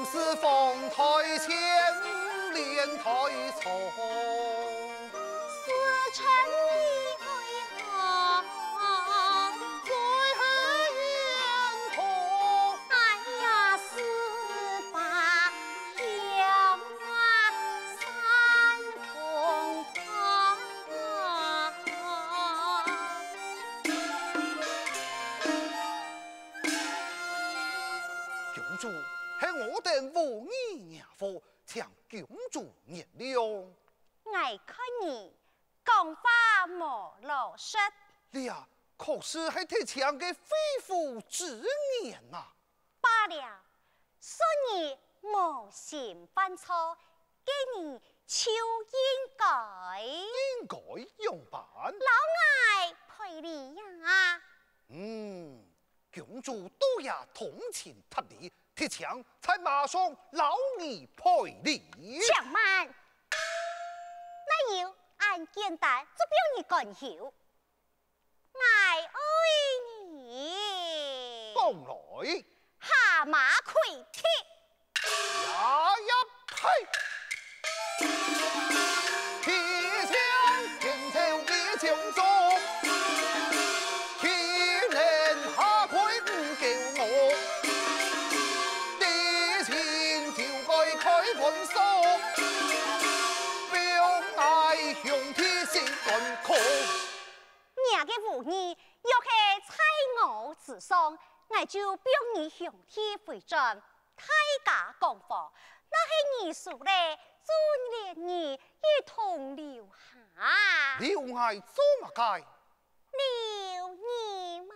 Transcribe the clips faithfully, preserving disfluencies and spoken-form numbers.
四方台前莲台草，四川的海河最远方。哎呀，四百香啊，山峰旁。 公主，係我等無義惹禍，請公主原諒。𠊎看你講話無老實。這確實係鐵青个肺腑之言啊！罷了，算你無心犯錯，該你就應該。應該仰般？摎𠊎賠禮呀！嗯， 公主倒也通情達理，鐵青在馬上摎你賠禮。且慢！哪有恁簡單就放你趕走？𠊎愛你。講來。下馬跪地！ 呀呀呸！鐵青天朝的宗宗，豈能下跪毋夠我？地心就該開半鬆，放𠊎兄弟心肝空。 若个無義，若係在我之上，𠊎就放你兄弟回轉，大家講和；若係你輸了，就連你一同留下。留𠊎做麼个？留你嘛！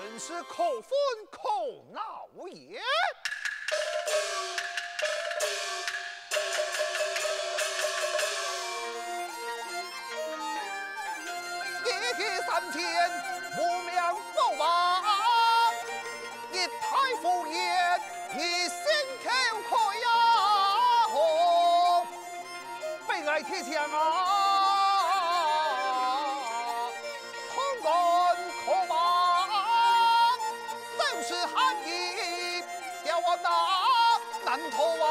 真是可恨可恼也！一日三餐無命補飽，一袋苦煙 你心口開呀！吼，悲哀鐵青啊！痛肝苦嗎？手持寒衣，吊案那難逃啊！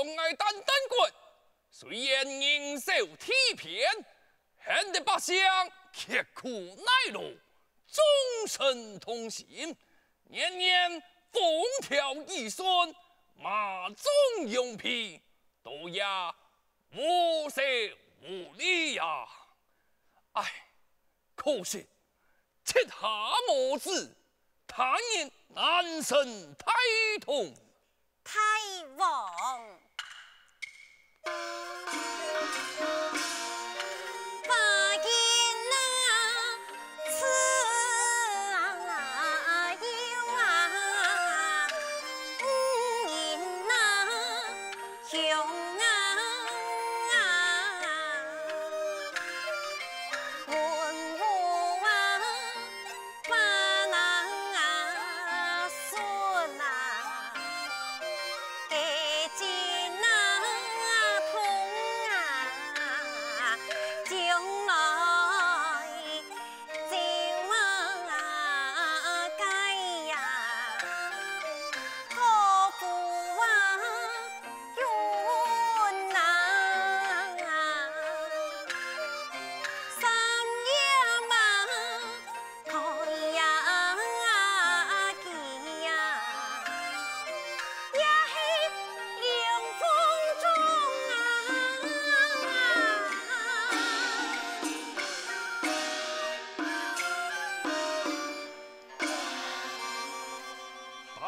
𠊎單單軍，雖然人少地偏， 幸得百姓刻苦耐勞，眾臣同心，年年風調雨順，馬中羊皮，倒也無愁無慮呀。唉，可惜，膝下無子，他日難成大同。 大王。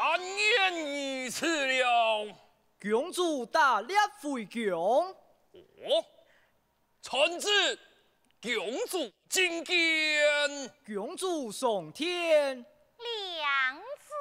但願如此了。 公主打獵回宮。哦，傳旨，公主覲見。公主上殿。領旨。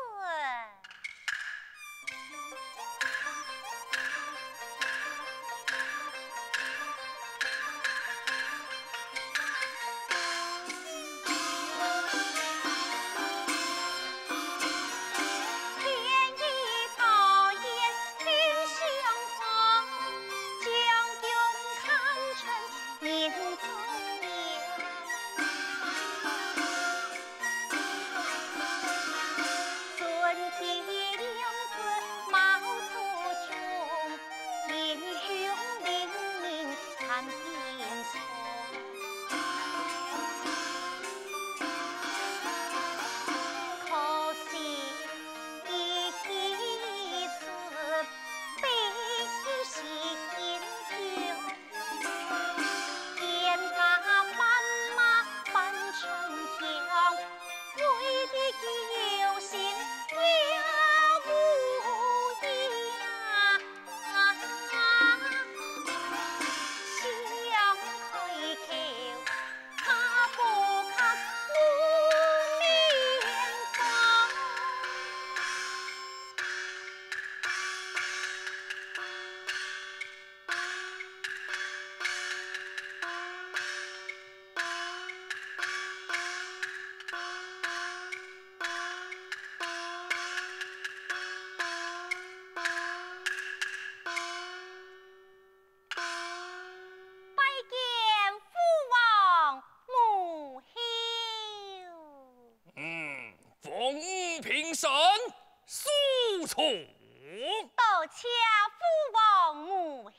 拜见父王母后。嗯，封你平身，速坐。多谢父王母后。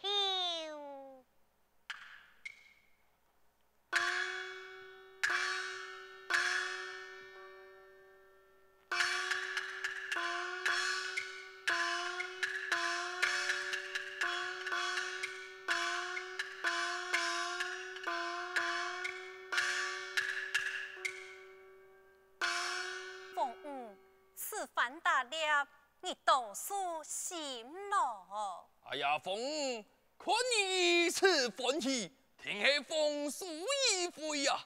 封你，此番打獵，你多受辛勞。哎呀，封你，看你如此歡喜，定係豐收一回啊！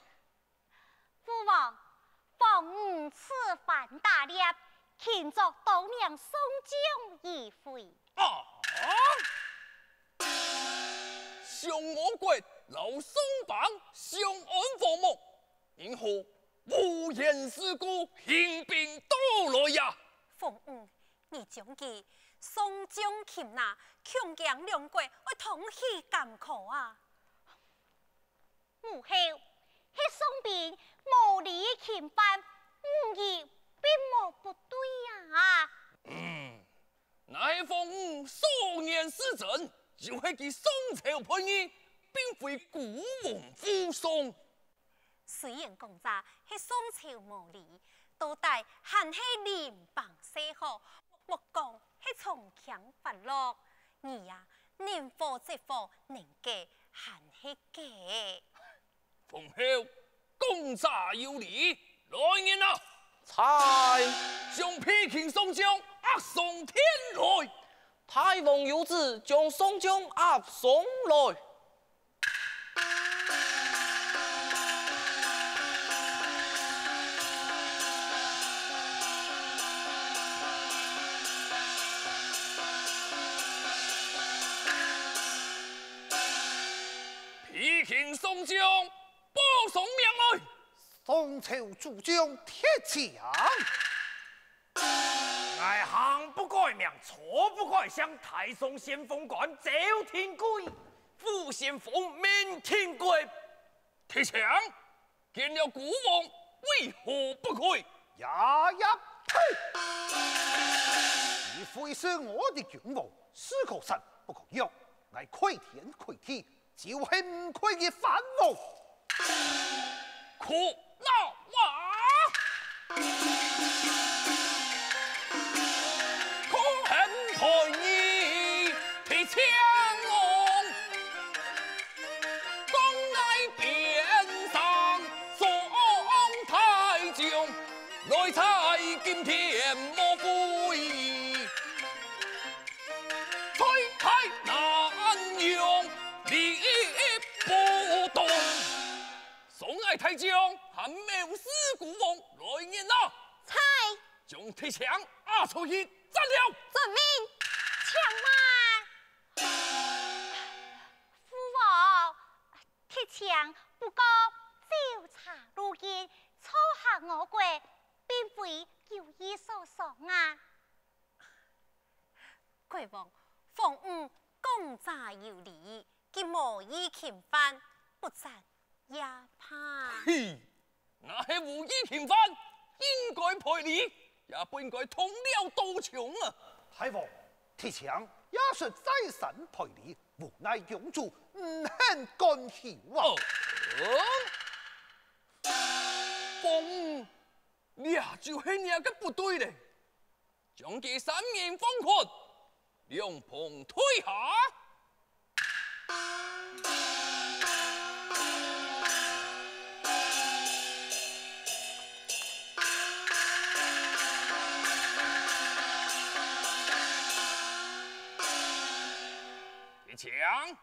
父王，封你此番打獵，慶祝當年送獎一回。啊！相和國摎宋邦相安和睦， 因何無緣無故興兵到來呀？封你，你將佢送將擒拿，恐驚兩國會通起干戈啊！母后，係宋兵無禮侵犯，你意並無不對啊！嗯，乃係封你所言是真，就係佢宋朝叛逆，並非孤王附送。雖然講者係宋朝無禮，到底還係鄰邦細好，莫講係重慶發落，你啊，能火則火，能計還係計。皇后，講者有理，來人啊！在。將被擒宋將押上殿來！大王有旨，將宋將押上來。 被擒宋将，報上名來！宋朝主將鐵青。𠊎行不改名，坐不改姓，大宋先鋒官趙廷貴，副先鋒孟廷貴。鐵青， 見了孤王，為何不跪？呀呀呸！你非是我的君王，士可殺，不可辱。𠊎跪天跪地，就係毋跪你番王。可惱啊！可恨待你鐵青王！ 當𠊎邊上宋太宗，來在今天無悔，罪大難容，理不當。宋哀大將，還藐視孤王，來人啊！在。將鐵青押出去斬了！遵命。且慢！ 父王，鐵青不過酒茶路見，錯下我國，並非有意所傷啊。國王，皇后講者有理，佢無意侵犯，不斬 也罷。嘿，若係無意侵犯，應該賠禮，也不應該動了刀槍啊！大王，鐵青也識再三賠禮，無奈公主毋肯甘休啊！哦，哦。皇后，這就係你个不對咧。 將佢三人放寬，兩旁退下。一槍。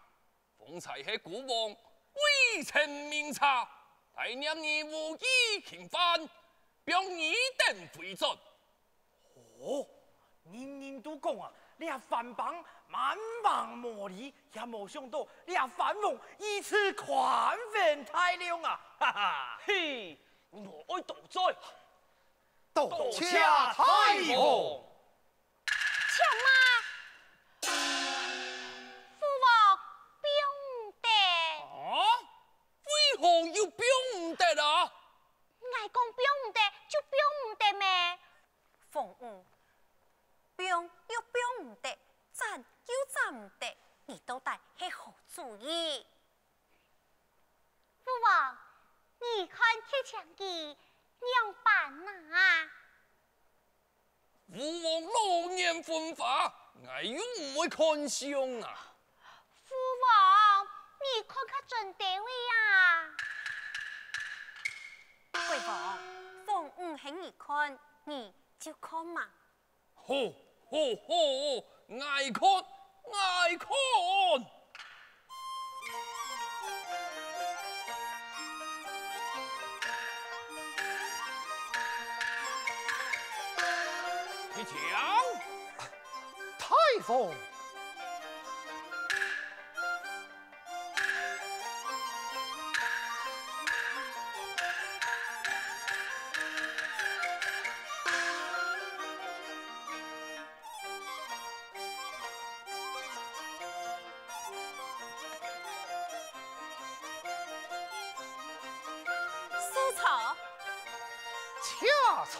方才係孤王未曾明察，大念你無意侵犯，放你等回轉。哦，人人都講啊，這番邦蠻橫無理，也無想到這番王如此寬宏大量啊！哈哈！嘿，你無愛多嘴。多謝大王。 且慢！父王，放毋得！啊？為何又放毋得啊？𠊎講放毋得，就放毋得咩？皇后，放又放毋得，斬又斬毋得，你到底係何主意？父王，你看鐵青佢仰般啊？ 父王老眼昏花，𠊎又毋會看相啊！父王，你看較準兜仔啊！國王，皇后喊你看，你就看嘛。好，好，好，𠊎看，𠊎看！ 你講。大王。請坐。請坐。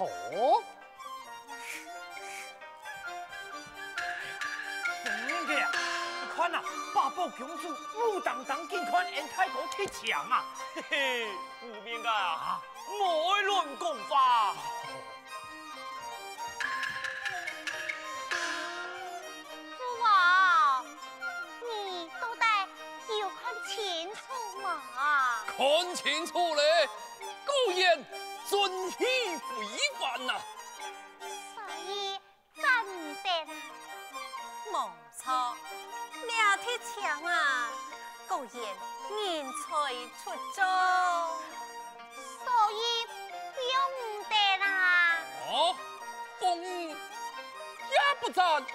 啊，八寶公主烏當當緊看俺大哥提槍啊！嘿嘿，無名啊，啊？莫亂講話。父王，你到底有看清楚無？看清楚咧，果然準係非凡啊！所以 斬毋得啊！無錯，這鐵槍啊，果然人才出眾。所以放毋得啊！哦，放也不斬，也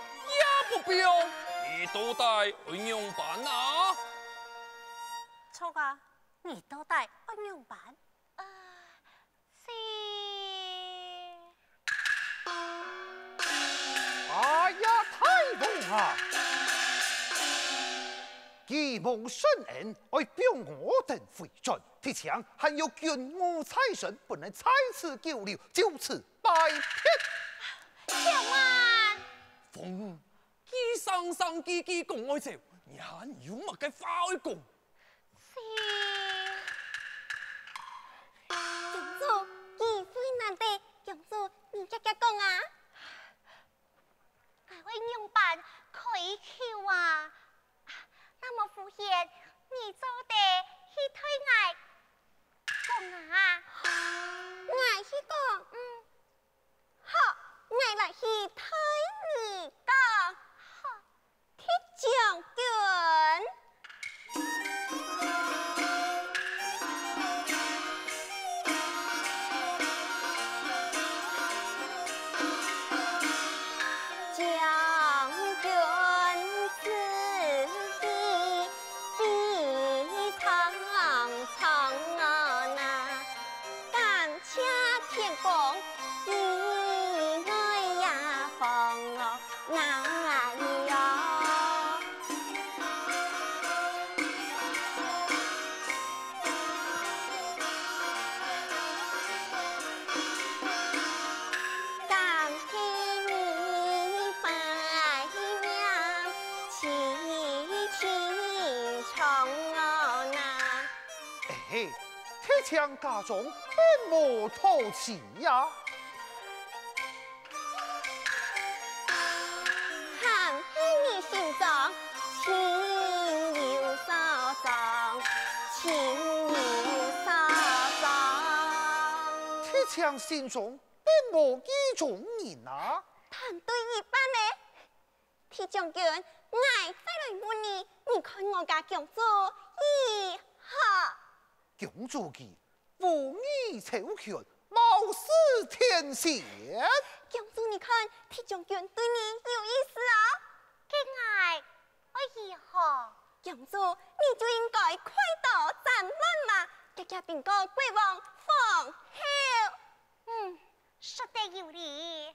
不放，你到底愛仰般啊？著啊，你到底愛仰般？ 呃，是。哎呀，大王啊！既無聖恩，愛表我等回轉，鐵槍還有軍務在身，不能在此久留，就此拜別。請慢！風雨，佢聲聲句句講愛走，你還有麼个話愛講？ 是。公主，機會難得，公主，你遽遽講啊！𠊎會仰般開口啊？那麼敷衍，你做得去替𠊎講啊？𠊎去講。嗯。 好，𠊎來去替你講。好。鐵將軍。 哎嘿，鐵槍家中並無陶器呀。還係你心中情有所鍾，情有所鍾。鐵槍心中並無意中人啊。談對一半呢。 鐵將軍，𠊎再來問你，你看我家公主如何？公主佢武藝超群，貌似天仙。公主，你看，鐵將軍對你有意思哦。該𠊎愛如何？公主，你就應該快刀斬亂麻，遽遽禀告國王皇后。嗯，說得有理。